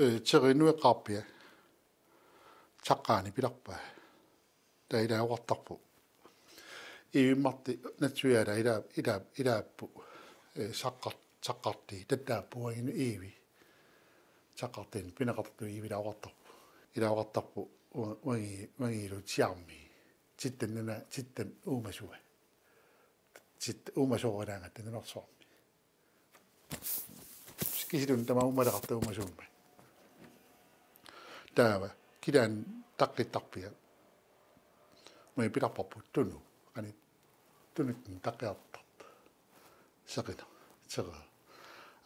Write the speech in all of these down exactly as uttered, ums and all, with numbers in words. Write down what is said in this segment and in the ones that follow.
Ee, Terinnui eqqaarpia. Saqqaani pilerpaa. Taava ilaa oqartarpoq. Iivi Marti Natsuiaala ilaa, ilaa, ilaappoq. Ee, saqqar-, saqqartii. Tattaapput uanginnut Iivi. Saqqartiinnut pineqartartoq Iivi ilaa oqartarpoq. Ilaa oqartarpoq. Ua-, uangi-, uangilu Tiarmi. Tittan nuna, tittan uumasua. Tittan uumasooralaangatta nunarsuarmi. Kisilluunniit tamaat uumaleqartoq uumasuummat. Taava kilaani taqqittarpia. Uangi pilerparput Tunu. Qanoq Tunuttun taqqiartarpoq. Seqineq. Seqeq.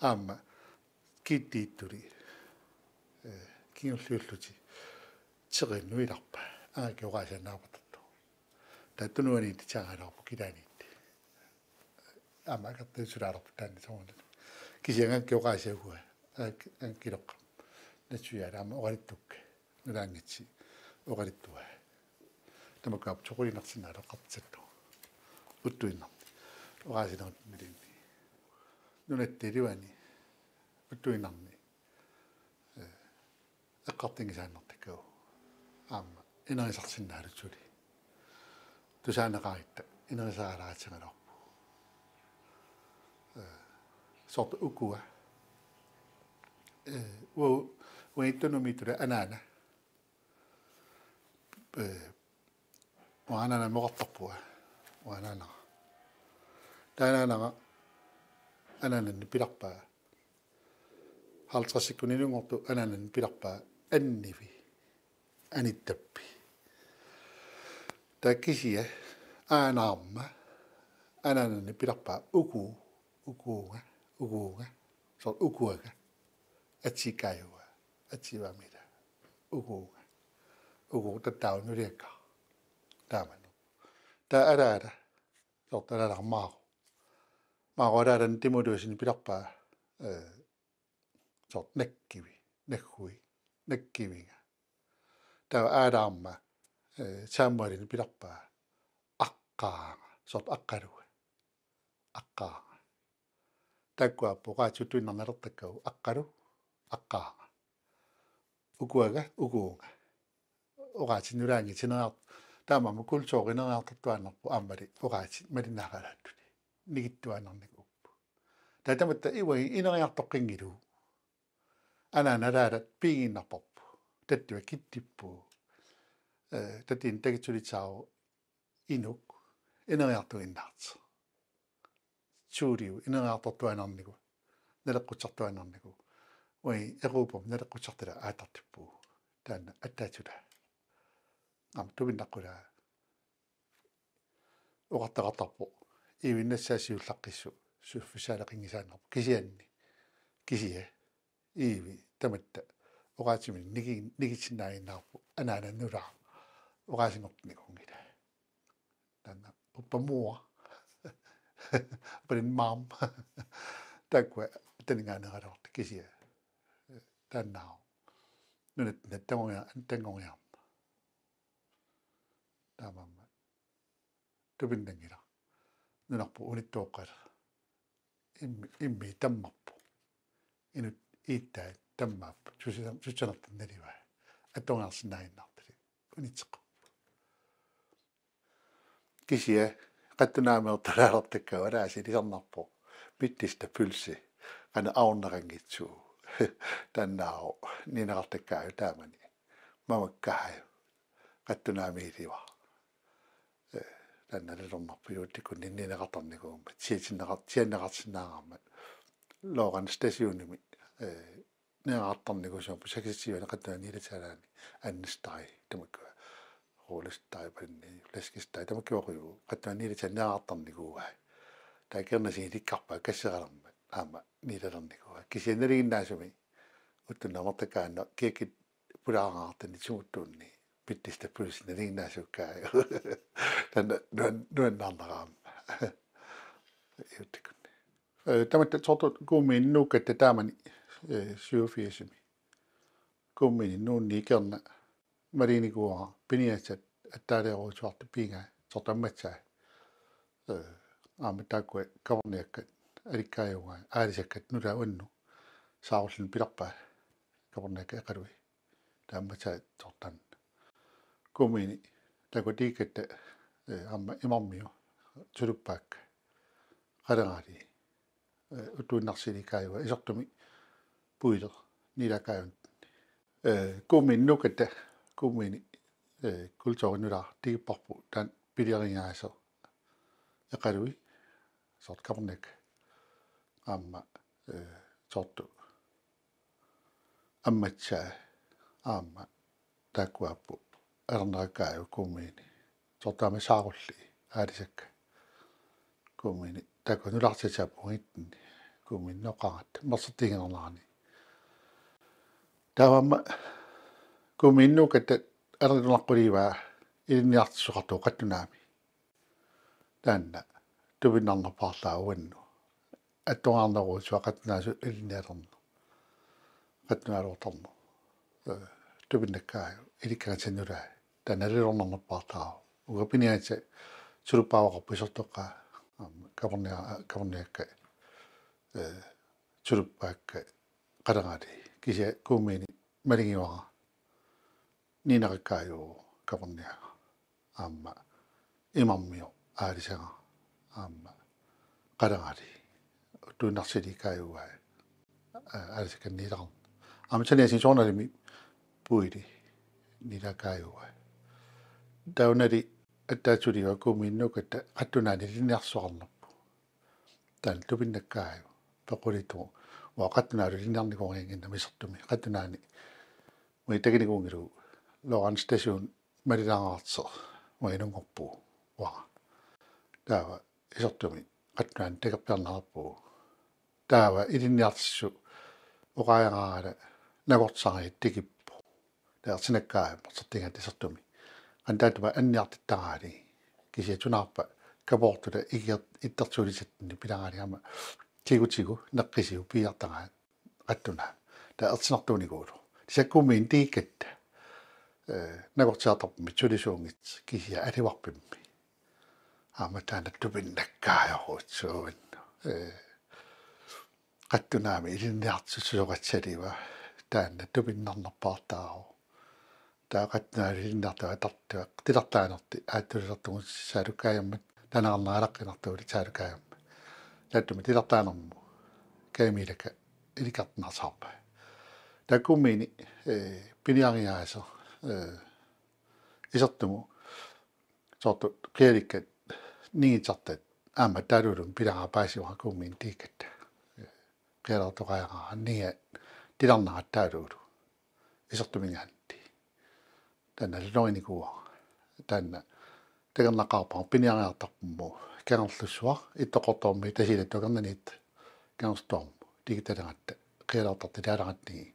Aamma kiittiittuli. Ee, kingulliullutik. Terinnui ilarpaa. Angakkit oqaasia naapertortoq. Taava Tunuaniittut tiangalaarput kilaaniittut. Aamma akertuusulaalerput taanna soorunami. Kisianni angakkit oqaasia ukua. Angakkit, angakkit iloqqaat. Natsuiaala aamma oqaluttukkit. Nalaanngitsoq oqaluttuaa. Tamakkua aamma toquliinnarsinnaaleqartitsillugu. Uttuinnarni. Oqaasinermiluunniit. Nunatta iluani. Uttuinnarni. Ee, eqqartunngisaannartakkavut. Aamma ineriartorsinnaallutik suli. Tusaaneqaratta ineriartorsinnaallutik. Ee, soorlu ukua. Ee, ua-, uagut Tunumiittut anaana. Ee, uanga anaanamik oqartarpunga. Uanga anaanara. Taava anaanara. Anaananni pilerpaa. Halvtredsikkunniunngortut anaananni pilerpaa Annivi. Anittappi. Taava kisianni aanaarma. Anaananni pilerpaa Uku. Ukuunga. Ukuunga. Soorlu ukuaga. Atsikaajuga. Atsivaamila. Ukuunga. Uku tattaavunnuliakka. Taamanu. Taava alaala. Soorlu alaala Maaqu. Maaqu alaalanni Timuluusini pilerpaa. Ee, soorlu Nakkivi. Nakkui. Nakkivinga. Taava aalaarma. Ee, Samuelini pilerpaa. Aqqaanga. Soorlu Aqqaluga. Aqqaanga. Taakkua aappaat oqaatsit uttuinnarni alertakkavut Aqqalu, Aqqaanga. Ukuaga, Ukuunga. Oqaatsit nulaanngitsut ineriart-, taamaammat kulturi ineriartortuaannarpoq aammali oqaatsit malinnaaqalaartuni. Nikittuaannarnikuupput. Taava tamatta uagut ineriartoqqinngilagut. Anaanat alaalat piiginnarparput. Tattua kittippugut. Ee, tatiinnut takitsulisaavoq inuk ineriartuinnartoq. Suuliu ineriartortuaannarnikuuvoq, naleqqutsartuaannarnikuuvoq. Uagut Europami naleqqutsartut aallartippugut. Taanna attaatsulaa. Aamma tupinnaqqullaa. Oqartaqartarpoq. Iivinnassaat siulleqqissut suffissaaleqinngisaannarpoq. Kisianni. Kisianni. Iivi tamatta oqaatsimik niki-, nikitsinnaaginnarpoq anaanap nulaa oqaasinngortinikuunngilaa. Taanna uppa mor. Uppa din mam. Taakkua taningaaneraluartut kisianni. Taannaavoq. Nunatta tanngoria-, tanngoriarmat. Taamaammat. Tupinnanngilaq. Nunarput unittooqqalaq. Immi-, immiit tammarput. Inuk iittaat tammaapput. Susa-, susanertut nalivai. Atorniarsinnaaginnartalik. Unitseqqaarput. Kisianni qattunaamiortalaalertakkavut alaasiilisarnarpoq. Mittistabølsi. Qanoq ajorneqanngitsoq. Taannaavoq. Nineqartakkaajuk taamani. Mamakkaaju. Qattunaamiiliva. Ee, taanna nalornarpoq juullikunni nineqartarnikuummat. Siatinneqar-, sianneqarsinnaarammat. Lorentz stationimi. Ee, nineqartarnikuusimappat seksogtyve-ani qattunaat niilatialaanni Anne Stay tamakkua. Ole Stay, panni, flaske Stay, tamakkua quju. Qattunaat niilatialaanni nineqartarnikuuai. Taava kernasilikkarpaa kasseralermat. Aamma niilalernikuuai. Kisianni nalinginnaasumik. Uttunnut amertakkaanni kiakkut pulaaraangaartuni sumuttuunni. Mittistabølsi nalinginnaasuukkaaju. Taanna nuan-, nuannaarnaraamma. Juullikunni. Ee, tamatta soorlu Kuummiini nuukkatta taamani, ee, syvogfirsimi. Kuummiini nuunni ikerna maliginikuuara piniassat attaaleeruusuartut piigai soorlu ammatsaat. Ee, aamma taakkua kaverniakkat alikkaajugai aalisakkat nutaat uannut saarullinut pilerpaat. Kaporniakka Iqalui. Taamaattut soorlu taanna. Kuummiini taakku tiikkatta, eh, aamma Imarmiu, Tuluppaakka, Qalangali, eh, Uttuinnarsilik Kaajua, isertumi Puileq, Niilaa Kaajunni. Eh, Kuummiini nuukkatta, Kuummiini, eh, kulturit nutaat tikipparput taanna piniariaaseq Iqalui, soorlu Kaporniakka, aamma, eh, soorlu Ammatsai, aamma taakkuapput Alerneqakkaajup Kuummiini, soorlu aamma Saarulli aalisakkat Kuummiini, taakku nulaartitat aappugut nitten Kuummiini nooqqaaratta, mersortiinnarnerani. Taava aamma Kuummiini nuukkatta alerlunarquliivaa ilinniartitsisuuteqartoq Qattunaami. Taanna tupinnarnerpaarlaavoq uannut. Attuunerujussuaq qattunaasut ilinnialerneq. Qattunaaluartarneq. Eh, tupinnakkaajut, ilikkagassat nutaat. Taanna nalilernarnerpaarlaavoq. Uanga piniagassat Tuluppaavaqarpoq isertoqqaa. Aamma Kapornia-, Kaporniakka, eh, Tuluppaakka, Qalangali. Kisianni Kuummiini malugivara Niineqakkaajuvoq Kaporniaq, aamma Imarmiu aalisagaq, aamma Qalangali, Uttuinnarsilik Kaajua, aa, aalisakkat Niileqarneq. Aamma saniatigut soorunalimi Puileq, Niilaa Kaajua. Taava nali attaatsuliva Kuummiini nuukkatta Qattunaani ilinniartitsisuuteqarnerput. Taanna tupinnakkaajut peqquliittugut. Uanga Qattunaalu ilinniarnikuunnginnama isertumi. Qattunaani uanga takunikuunngilagut, Lorentz Station malilaareersoq uanga inunngorpugut uanga. Taava isertumi Qattunaani takorpiarneqarpugut. Taava ilinniartitsisut oqaaseqarnagit nagortisariit tikippoq. Taava ersinakkaajut mersortiinnartut isertumi. Qanoq taanna anniartittaraali. Kisianni tunaarpa kapoortula ikiat ittartuulisattinni pilaarani aamma tigutigu neqqisigut piiartaraat Qattunaat. Taava ersinartuunikuuvoq. Tassa Kuummiini tiikkatta, eh, nagortiartarput sulisuunngitsut kisianni alivarpimmi. Aamma taanna tupinnakkaajorujussuuvoq. Eh, Qattunaami ilinniartitsisuuteqassaliva taanna tupinnarnerpaartaavoq. Taava Qattunaani ilinniartut atortut titartaanertik aatserilertugut Saalukkaajammut, taanna arnaalaqqinertuuli Saalukkaajammut. Taassuma titartaanermut kajumiillakka ilikkartinneqartarpai. Taava Kuummiini, eh, piniariaaseq, eh, isertumut soorlu qialikkat ningittut aamma taaluulumi pilaraa paasivara Kuummiini tiikkatta. Qialaartoqajaraa ningiat tilarnerat taaluulu isertuminngaanniit. Taanna nalilernikuuara. Taanna takornaqaarpara piniariartarpugut Kangerlussuaq, Ittoqqortoormiit Tasiilat Akornanniit Kangerlussuarmut tikittaleqatta qialaartartut ilaaleqattut.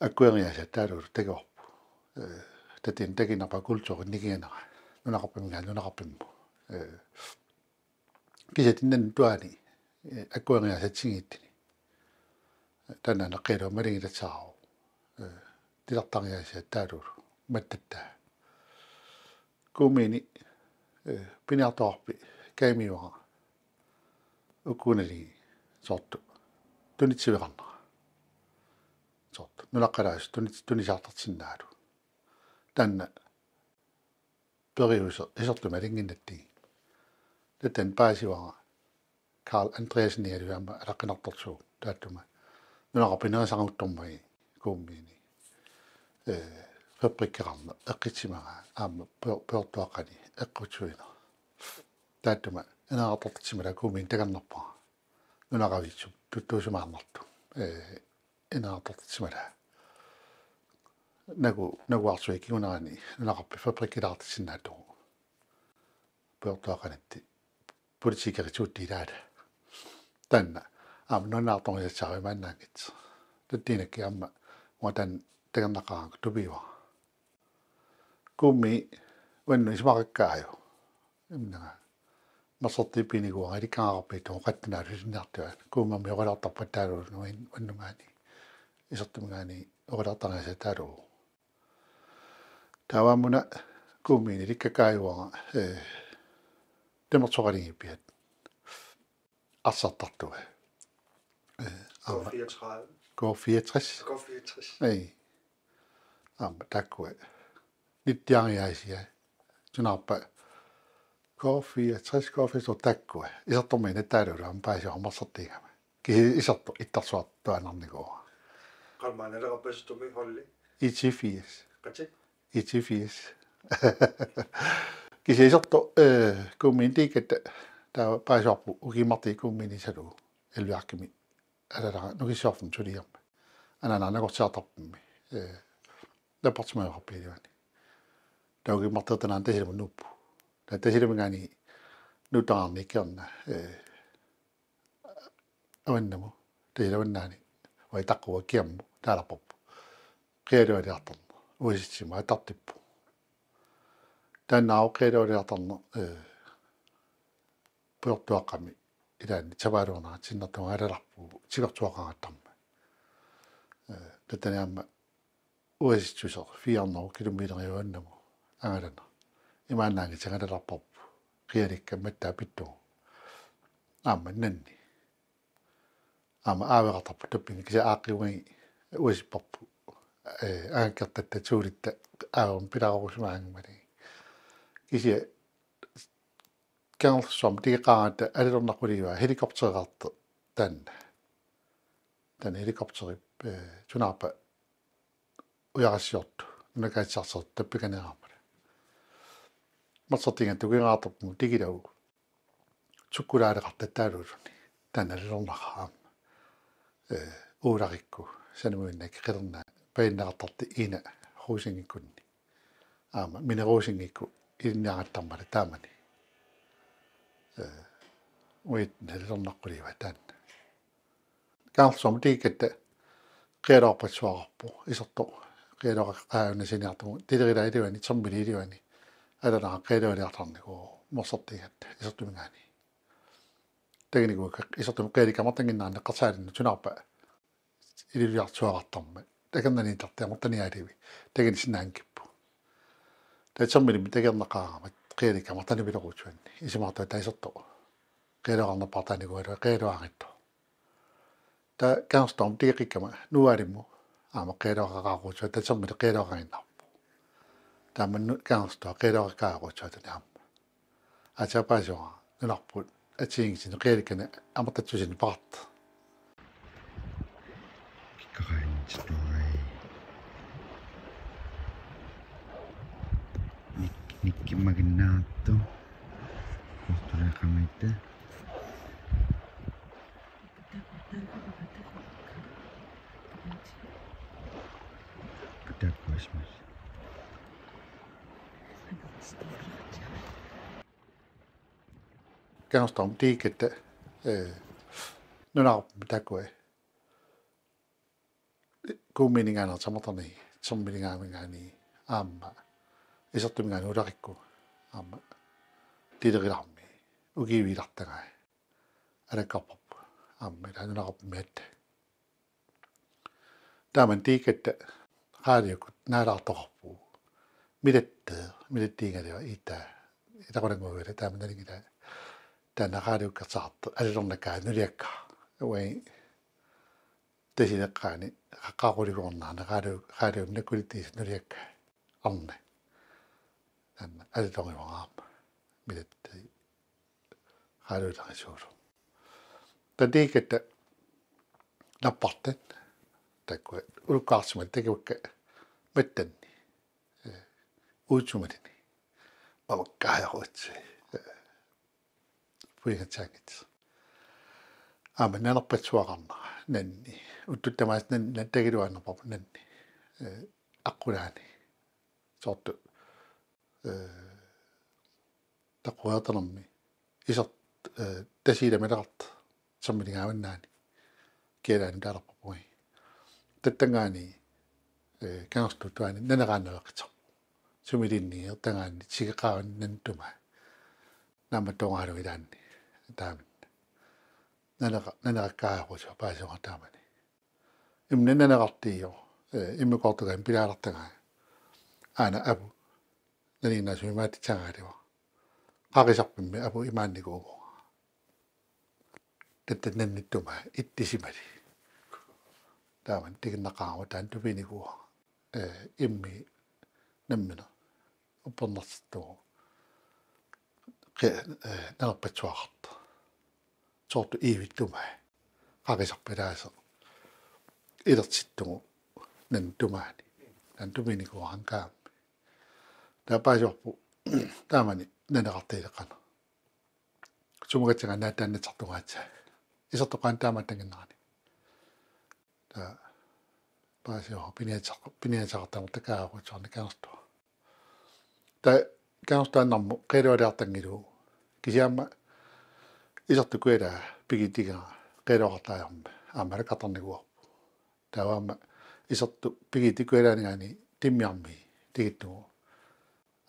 Akueriaaseq taaluulu takuarput. Eh, tatiginarpaa kulturit nikinganera nunaqarfimminngaanniit nunaqarfimmut. Eh, kisianni taanna tuaani, eh, akueriaaseq assigiinngitsuni. Taanna qialuat malugitassaavoq. Eh, titartariaaseq taaluulu mattattaa. Kuummiini, eh, piniartoqarfik kajumivara ukuunali soorlu tunitsiveqarnera. Soorlu nunaqqalaasut tunit-, tunisaartarsinnaallutik. Taanna periuseq isertumi alunnginnatsigit. Taanna paasivara Karl Andreassenilu aamma alaqqinartorsuuvoq taassuma. Nunaqarfik nerisaruttormagit Kuummiini, eh, fabrikkeqarneq eqqissimagaa aamma pujor-, pujortuaqqani eqqutsuineq. Taassuma ineriartortitsimalaaq Kuummiini takornarpara. Nunaqavissut tuttuusimaarnartut. Eh, ineriartortitsimalaaq. Nagu, naguarsuit kingunerani nunaqarfik fabrikkilaartitsinnaattut. Pujortuaqqaniittut politikerit suut ilaat. Taanna aamma nuannaartorujussuussaaq imaannaanngitsoq. Tassanngaanniit aamma uanga taanna takornaqaaq tupiua. Kuummi uannut isumaqakkaajuk. Immaqa mersortiinnikuuara ilikkagaqarpit Qattunaat ilinniartuat. Kuummi oqaloqattaarput taaluulu uin-, uannungaani. Isertuminngaanniit oqaloqattariaaseq taaluulu. Taava aamma una Kuummiini ilikkakaajuara, eh, timersoqalinngippiat. Arsartartuat. Eh, aamma. Fireogtredive. K fireogtres. K fireogtres. Ei. Aamma taakkua. Nittiariaisia. Tunaarpa. K fireogtres, K fireogtres taakkua. Isertormiit nattaallu aamma paasivarput marsertiigama. Kisianni isertoq ittarsuartuaannarnikuuvoq. Qalmaanaleqarpasutumi holli. Itsifies. Qati? Itsifies. Kisianni isertoq, eh, Kuummiini tiikkatta taava paasivarput ukiummartik Kuummiini salu. Elværkimi. Alalaga nukissiorfum suliamma. Anaanaga nakorsiartarpummi. Eh, nappartimajoqarpiiliani. Taava ukiummartertanaana Tasilamut nuuppugut. Taava Tasilamingaanniit nuutaraanni kingorna, eh, avannamut. Tasilamingaanniit. Uanga taqqua kiammu. Taalarparput. Qialualiartarneq. Uasitsimut attartippoq. Taanna aamma qialualiartarneq, eh, pujortuaqqami ilaanni sapaaluarnera tinnertuga alalarpugut tikertuaqarattarmat. Eh, tattani aamma uasitsuseq fire hundrede kilometer juannamut angalaneq. Imaannaanngitsoq angalalarparput qialikka mattaa pittugu. Aamma nanni. Aamma aaveqartarput tappinni kisianni aaqqigami uasipparput. Eh, angakkertatta tuulitta aavermik pilaarusimaanngimmata. Kisianni Kangerlussuarmut tikeqqaaratta alilornaqquliivaa helikoptereqartoq taanna. Taanna helikopterip, eh, tunaarpa ujarassiortoq, nunakaatsaartoq tappikaneeraarmata. Marsertiingatta tukingaartorpugut tikilagu. Sukkulaaleqartattaaluni. Taanna alilornaqaaq aamma. Eh, uularikku, sanamuinnaq qilernaat, pajuneqartartut Ina Rosingikkunni. Aamma, Mine Rosingikkut ilinniarattarmata taamani. Eh, uagut alilornaqquliivaa taanna. Kangerlussuarmut tiikkatta qialuarpassuaqarpoq, isertoq, qialuaqaajunnaarsinniartugut, tilerilaat iluani, termili iluani, alalaga qialualiartarnikuuvoq, marsertiingatta, isertumingaanniit. Taginikuuakka, isertumik qialikka amertannginneranni eqqarsaalinnut tunaarpa, ililluartuaqartarmat. Takornaniittartut amertaniaalivi. Taginissinnaanngippoq. Taava termilimik takornaqaarama qialikka amertanipiloruutsuanni. Isumaqarpunga taava isertoq qialuaqarnerpaartaanikuugaluaq qialuaanngitsoq. Taava Kangerlussuarmut tikeqqikkama Nuualimut aamma qialuaqaqaaruutsuaq taava termili qialuaqannginnarpoq. Taava aamma Kangerlussuaq qialuaqaqqaaruutsuaq taanna aamma. Aatsaat paasivara nunarput assigiinngitsunik qialikkanik amertatsusinik peqartoq. Kikkaqaanngitsoq. Nik-, nikkimmaginnaartoq. Kortuleqamitta. Takuasmas. Kangerlussuarmut tiikkatta, eh, nunarput taakkua. Kuummiininngaanneersoq amerlanersoq, termilinngaanniit aamma. Isertumingaanniit uularikku aamma. Tilerilaarmi. Ukiiviilartagai. Alakkarparput. Aamma, ila nunarput miatta. Taamani tiikkatta qaaliukkut naalaartoqarpugut. Milatta, milattiingalia ita. Itaqulannguivila taamani nalingila. Taanna qaaliukkarsaartoq, alilornakkaa nuliakkaa. Uai Tasileqqaani, qaqqaaquligoornaani, qaaliu-, qaaliummi nakulittiisa nuliakkaa. Arne. Taanna, alilorivaraarma. Milatta. Qaaliutarisuulu. Taava tiikkatta nappartat, taakkua ulukkaarsimallit takuakka mattanni, eh, uutsumalini. Mamakkaajarutsui. Eh, puigatsaanngit. Aamma nanerpassuaqarnera, nanni. Uttut tamaasa nanni, nanni tagiluaannarparput nanni. Eh, aqqulaani. Soorlu, eh, taqqoriartalermi. Iser-, eh, Tasiilamileqartoq. Termilinngaanniit. Kialaani taalerpapui. Tattanngaanniit, eh, Kangerlussuup tungaani naneraannaveqartoq. Sumiluunniit ertanngaanniit tikeqqaaraanni nannittumaa. Naammattooraaluit ilaanni. Taamani. Nanera-, nanerakkaajorujussuaq paasivarput taamani. Imminut nanerartiivoq, eh, immikkoortugaanni pilaalertagaa. Aana apu. Naniinnaasumik imaattitsagaalivoq. Qaqisarpimmi apu imaannikuuvoq. Tatta nannittumaa ittisimali. Taamani tikinnaqaarama taanna tupinnikuuara. Ee, immiit nammineq uppernartittugut. Qi-, ee, nanerpatsuaqartoq. Soorlu iivittumai. Qaqisarput ilaasoq. Ilertittugut nanni tumaani. Taanna tupinnikuuara angaammi. Taava paasivarput taamani naneqartalik qanoq. Sumut aatsaat naatsaannartartungaatsa. Isertoqqaani taama attanginnarani. Taava paasivarput piniassaq-, piniassaqartarama takaagutsuarni kangerluaq. Taava kangerluaannarmut qiilualiartanngilagut. Kisianni aamma isertut kujalaa pigitikka qiiluaqartariarmat aamma alakkartarnikuuarput. Taava aamma isertut pigitikka kujalaaninngaanniit timmiarmiit tikittugut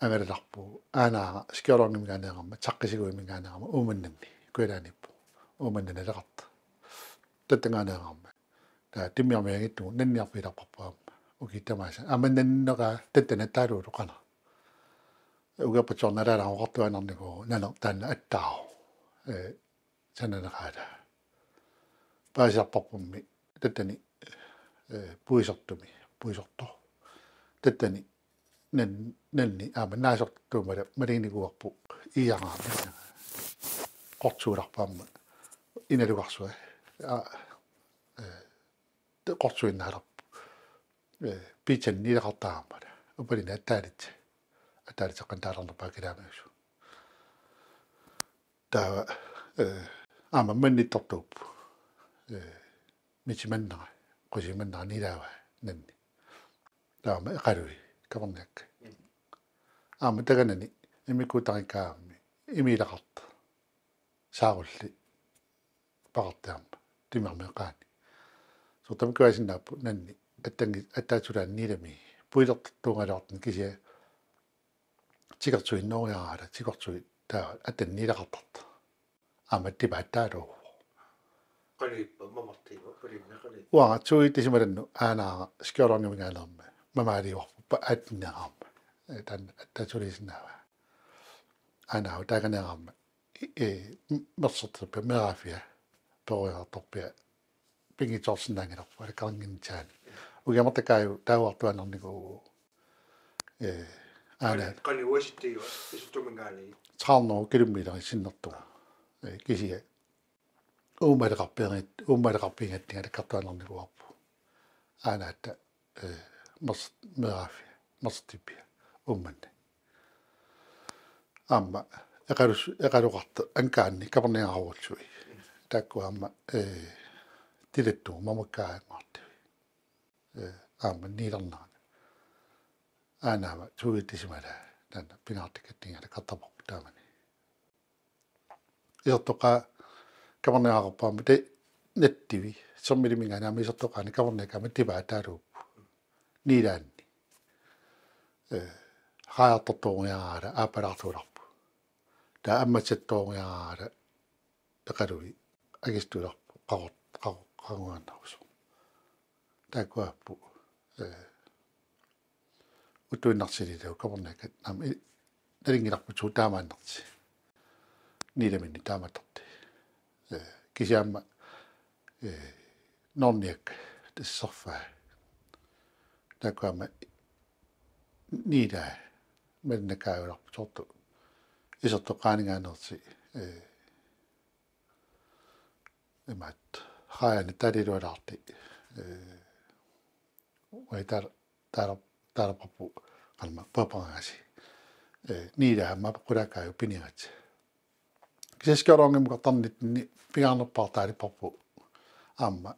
angalalerpugut. Aanaara skjolongiminngaanneerama, saqqisiguiminngaanneerama Uummannanni kujalaaniippoq. Uummannanni alakkartoq. Tattanngaanneerama. Taava timmiarmiit angittugut nanniarfigilerparput aamma. Ukiut tamaasa. Aamma nanneqaaq tattani attaaluullugu qanoq. Ukiorpassuarni alaalaarneq oqartuaannarnikuuvoq naneq taanna attaavoq. Ee, sananeqaaq. Paasisarparpummi tattani, ee, puisortumi, puisortoq. Tattani nan-, nanni aamma naasortuumala maliginikuuarput iiaraa. Qorsuularput aamma inalugarsua. Aa, ee, te-, qorsuinnaalerput. Ee, piitsanni ilaqartarama. Upalini attaalitsi. Attaalitseqqanik taalernerpaaq kilaamiusu. Taava, ee, aamma mannittortuupput. Ee, mitsimannera, qusimannera nilaavaa nanni. Taava eqaluit, kaperniakkat. Aamma takanani, immikkut tarikkaammi, immiilaqartoq. Saarulli, paqartaamma, timmiarmiit eqaani. Soorlu tamakkuasinnaapput nanni, attangi-, attaatulaani Niilami, puilertortuugaluartuni kisianni, tikersuit nooriaraangat, tikersuit taava attanni ilaqartartoq. Aamma tipaat taaluuvoq. Qaliippa mamartiiva, palinna qaliippa. Uanga tuit tisimalannut aanaara skjolongiminngaanneermat mamaaliuarput attinneeraarmat. Ee, taanna attaatsuliisinnaavaa. Aanaara taakaneeraarmat. Ee, m-, mersortarpia, meeraafia, peroriartorpia. Pinngitsoorsinnaanngilarput, alakkarninnitsaani. Ukiamut takaaju taaguartuaannarnikuuvugut. Ee, aana. Qani, qani uasittiua, isertuminngaanniit. Tredive kilometer sinnertugut. Ee, kisianni. Uummaleqarpiit-, uummaleqarpiigattinnga alakkartuaannarnikuuarput. Aanaatta, ee, mers-, meeraafia, mersortarpia, Uummannaq. Aamma, eqalus-, eqaloqartoq, angaanni, kaperniarullugit. Taakku aamma, ee, tilattugut mamakkaangaartui. Ee, aamma niilernerani. Aanaama tuit tisimalaat, taanna pingaartikkattinnga alakkartarparput taamani. Isertoqqaat kaperniaqqaarput aamma te-, nattivi, sermiliminngaanniit aamma isertoqqaanni kaperniakkat aamma tipaat taaluupput. Niilaanni. Ee, raajartortooriaraangat aappalaartuularput. Taava ammatsattooriaraangat eqaluit angisuularput qaqor-, qaqor-, qaqortuaannarusut. Taakkuapput, ee, utuinnarsilillu kaperniakkat aamma i-, nalunngilarput suut taamaannertik. Niilaminni taamaattartut. Ee, kisianni aamma, ee, noorniakkat tassa serfaat. Taakku aamma niilaa malinnakaajularput soorlu isertoqqaaninngaanneersoq, ee, imaattoq, raajanik taalilualaartoq, ee, uagut taal-, taal-, taalerparput, qanormaa, paparangasi. Ee, niilaa aamma qulaakkaajuvoq piniagatsigit. Kisianni skjolongimukartarnitsinni pingaarnerpaaq taalippavut aamma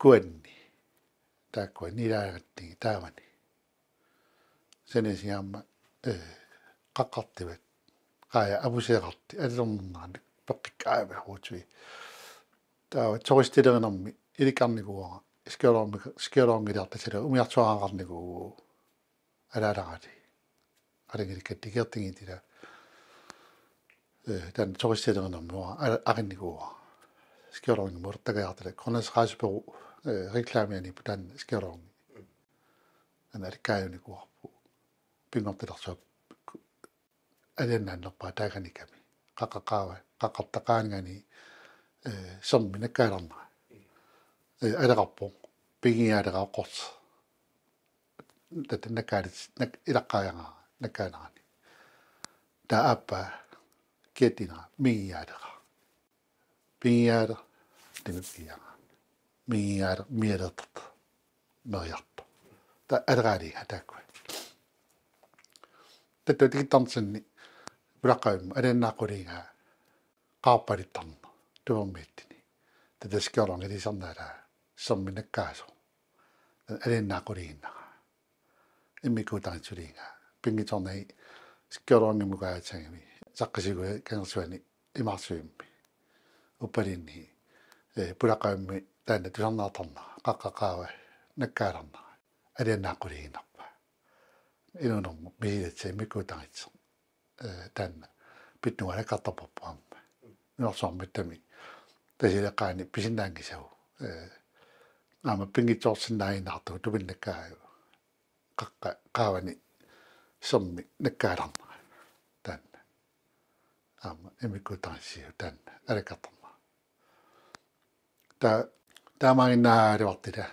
kuanni. Taakkua niilaagatsigit taamani. Saniatigut aamma, ee, qaqqartivat. Qaajat apuseeqartut, alilernerneranik peqqikkaat aamma uagut. Taava turistilerinermi ilikkarnikuuara, skjolongimi-, skjolongiliartaralugu umiarsuaraqarnikuuvugut. Alaalaagallit. Qalingilikkatta tikiartigiit ilaa. Ee, taanna turistilerinermi uanga ala-, aqinnikuuara. Skjolongimut ulertakajaartalik. Grønlands Rejsebureau, ee, reklamianiippoq taanna skjolongi. Taanna alikkaajunikuuarput. Pinngortilersuaq alianaannerpaaq taakanikami. Qaqqat qaava, qaqqartaqaaninngaanniit, ee, sermit nakkaalernerat. Ee, aleqarpoq. pigiaaleraa qorsi. Tatta nakaalit, nak-, ilaqqaajanga nakkaanerani. Taava aappaa kiattiinera migiaaleraa. Pigiaaleq, taanna pigiaanga. Migiaaleq, migiaaleertartoq. Meriartoq. Taava aleraaliigaa taakkua. Tattoo tikittarnitsinni pulaqqavimmi alianaaqquliigaa qaarpalittarneq tupermiittuni. Tatta skjoorlorngiliisarnaalaa sermik nakkaasoq. Alianaaqquliiginnarpaa. Immikkuutaritsuliigaa. Pinngitsoornagit skjoorlorngimukaajatsigami saqqisiguit kangersuani imaarsuimmi. Uppaliinni, eh, pulaqqavimmi taanna tusarnaartarnera, qaqqap qaava nakkaalernerani. Alianaaqquliiginnarpaa. Inuunermut misilisat immikkuutaritsi. Eh, taanna pittunnguaqqartarparput aamma. Nunarsuarmittami Tasiileqqaani pisinnaanngisagut. Eh, aamma pinngitsoorsinnaaginnartugut tupinnakkaaju. Qaqqap qaavani sermik nakkaalernerani. Taanna. Aamma immikkuutaritsigut taanna alakkartarnera. Taava, taamaaginnaaluartila,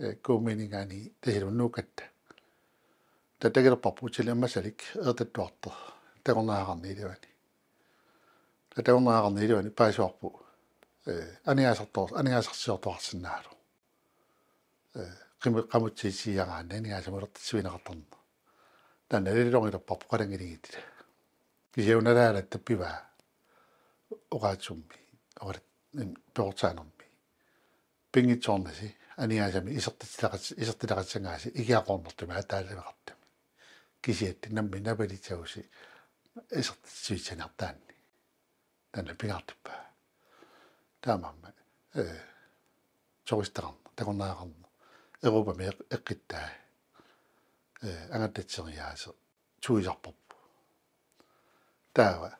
eh, Kuummiuninngaanniit Tasiilumut nuukkatta. Taava takulerparput utillit ammassalik Eertattuartoq takornariaqarneq iluani. Taava takornariaqarneq iluani paasivarput, eh, aningaasartoor-, aningaasarsiortoqarsinnaavoq. Eh, qimi-, qamutsisiiaraanni aningaasanik ulertitsivigineqartarneq. Taanna naliliornilerparput qalanngiligittila. Kisianni una nalaalatta pivaa oqaatsummi, oqalit-, mm, peqortaanermi. Pinngitsoornasi aningaasamik isertitsilaqat-, isertitaqassagaasi ikiaqarnertumik aataaleraqartumik. Kisianni nammineq napalitagusi isertitsivitsiniartaanni. Taanna pingaartippaa. Taamaammat, eh, turisteqarneq, takornariaqarneq, Europami eq-, eqqittai, eh, angattatseriaaseq, tuisarparput. Taava,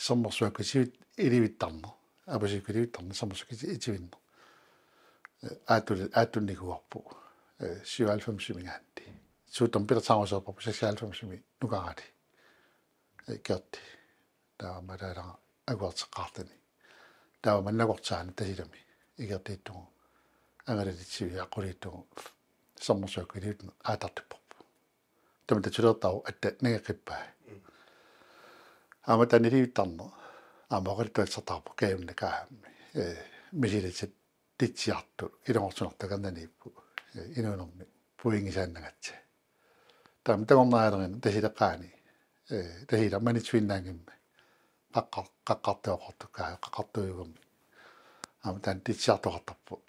sermersuakkut itivi-, ilivittarneq, apusikkut ilivittarneq, sermersuakkut iti-, itivinneq. Eh, aattuli-, aattunnikuuarput, eh, syvoghalvfemsimiingaanniit. Suut tamarmik pilersaarusupparput seksoghalvfemsimi nukarali. Eh, Gerti. Taava aamma taalaga akuerteqqaartani. Taava mannakortaani Tasiilami. Ikertiittugu. Angalalitsiviit aqquliittugu. Sermersuakkut ilivittarneq aatartupparput. Tamatta tulertaru atta nangeqqippaa. Aamma taanna ilivittarneq. Aamma oqaluttuassartarput kajuminni kaammi. Eh, misilisat titsiartut, ilungersunartut akornanniipput, eh, inuunermi puigisaannagatta. Taama takornarialerineq Tasiileqqaani, eh, Tasiilaq Maniitsuinnaanngimmat, qaqqar-, qaqqartuuqartukkaa, qaqqartuujugami. Aamma taanna titsiartoqartarpoq.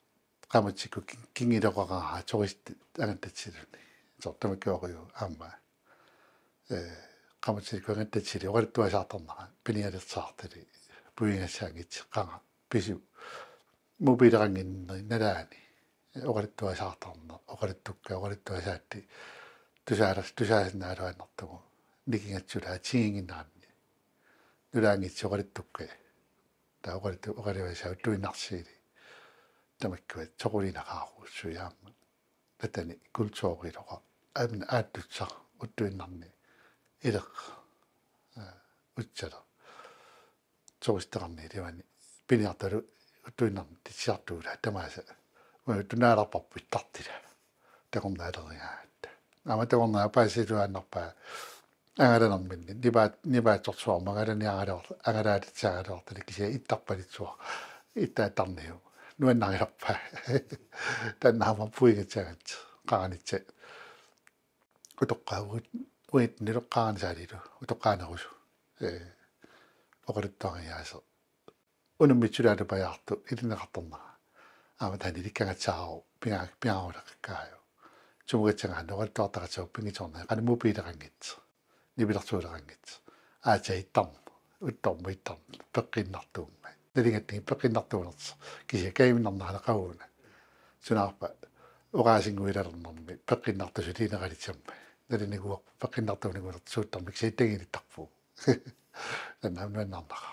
Qamatsikkut ki-, kingiloqaqaraa turistit angattatsiluni. Soorlu tamakkuugaluarpoq aamma. Eh, qamatsikkut angattatsiluni oqaluttuasaartarnera, pinialersaartali, puigassaanngitsoq qanga, pisu. Mobileqannginnerit nalaani. Oqaluttuasaartarneq, oqaluttukkat, oqaluttuasaatit, tusaalas-, tusaasinnaaluannartugut, nikingassulaat tiginnginneranni. Nulaanngitsoq oqaluttukkat. Taava oqaluttu-, oqaluasaat uttuinnarsiili. Tamakkua soqulineqaruussuit aamma. Tatani kulturiloqa. Aamma aattussaq uttuinnarni. Ileq. Eh, utsaleq. Turisteqarneq iluani piniartutut uttuinnarni titsiartuulaat tamaasa. Uanga tunaalarparput ittartila. Takornarialerigaangatta. Aamma takornariaq paasisuaannarpaa angalanerminni. Nipaat, nipaatsorsuarmut angalaniaraluar-, angalaatissaagaluartalik kisianni ittarpalissuaq. Ittaattarniu. Nuannarilerpaa. Taanna aamma puigassaagatsigit. Qaranitsa. Utoqqaat uit-, uitnilu qaranit saalilu. Utoqqaanerusoq. Eh, oqaluttuariaaseq. Unammitsulaalu pajaartoq ilineqartarnera. Aamma taanna ilikkagassaarpoq pinga-, pingaaruleqakkaajuk. Sumukatsagaanni oqaluttuartaqassaagut pinngitsoornagit qanoq mobileqanngitsoq. Nipilersuuleqanngitsoq. Aatsaat ittarneq. Uttormut ittarneq. Peqqinnartuummat. Nalingatnigit peqqinnartuunersoq. Kisianni kajuminnarnera qaangiuna. Sunaarpa oqaasinnguilalernermi peqqinnartuusoq ilineqalissammat. Nalinnikuuarput peqqinnartuunikuunersoq suuttarmik kisianni taginnittarpugut. Taanna aamma nuannaarnaqaaq.